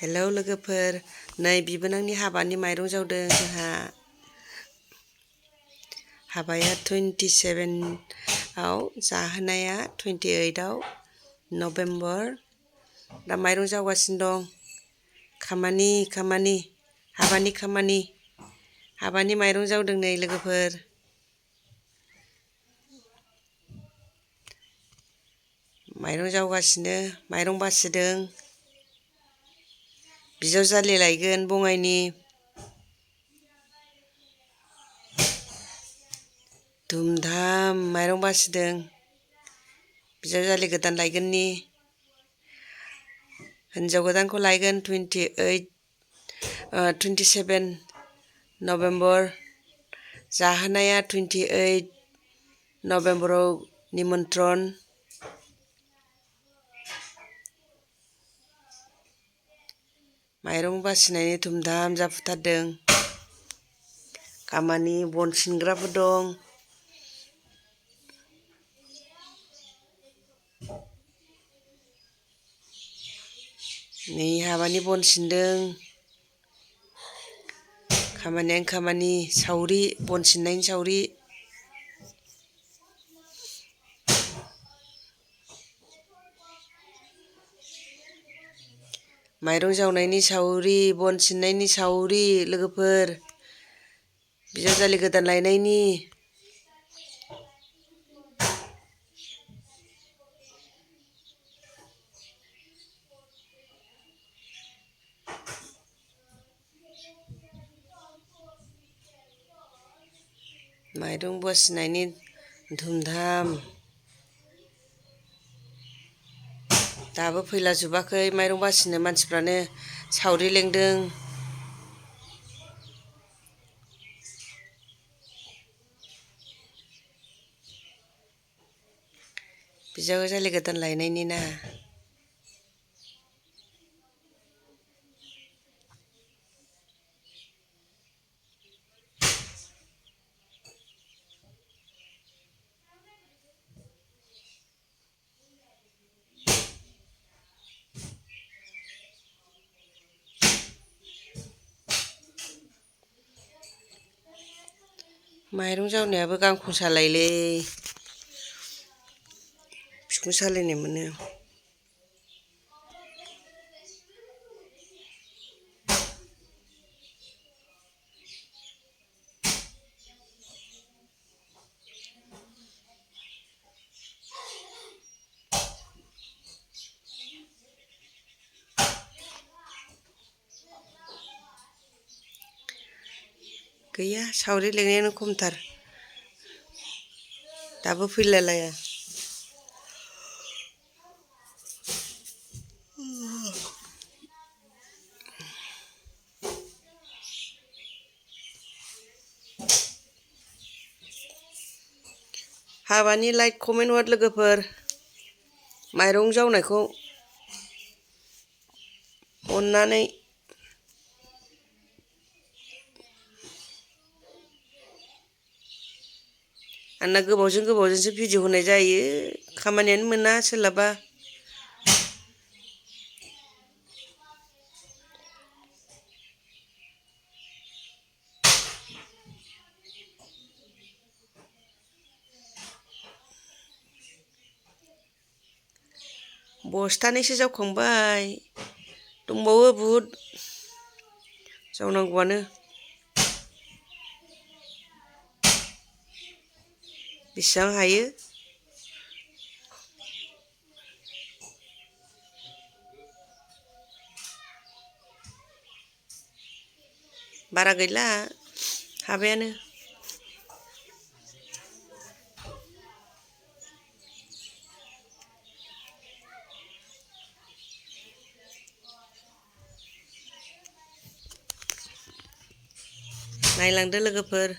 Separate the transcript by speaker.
Speaker 1: Hello लोगोफोर, नै बिबोनांनि हाबानि माइरं जावदों जोंहा। हाबाया 27आव, जाहोनाया 28आव नभेम्बर। दा माइरं जावगासिनो दं। खामानि हाबानि खामानि। हाबानि माइरं जावदों नै लोगोफोर। माइरं जावगासिनो, माइरं बासिदों। बेजावजालि लायगोन बङाइनि। धुमधाम माइरं बासिदों। बेजावजालि गोदान लायगोननि। हिन्जाव गोदानखौ लायगोन 27 नभेम्बर। जाहोनाया 28 नभेम्बराव निमन्त्रन। माइरं बासिनायनि धुमधाम जाफुथारदों। खामानि बन सिनग्राबो दं। नै हाबानि बन सिनदों। खामानियानो खामानि, सावरि, बन सिननायनि सावरि। माइरं जावनायनि सावरि, बन सिननायनि सावरि लोगोफोर। बेजावजालि गोदान लायनायनि। माइरं बासिनायनि धुमधाम। दाबो फैलाजोबाखै माइरं बासिनो मानसिफ्रानो, सावरि लेंदों। बेजावजालि गोदान लायनायनि ना। माइरं जावनायाबो गांखं सालायलै। बिखुं सालायनाय मोनो। गैया, सावरि लेंनायानो खमथार। दाबो फैलायलाया। हाबानि लाइक कमेन्ट हर लोगोफोर। माइरं जावनायखौ अननानै। आंना गोबावजोंसो भिडिअ होनाय जायो। खामानियानो मोना, सोलाबा। बस्थानैसो जावखांबाय। दंबावो बुहुद जावनांगौआनो। बेसेबां हायो। बारा गैला हाबायानो। नायलांदो लोगोफोर।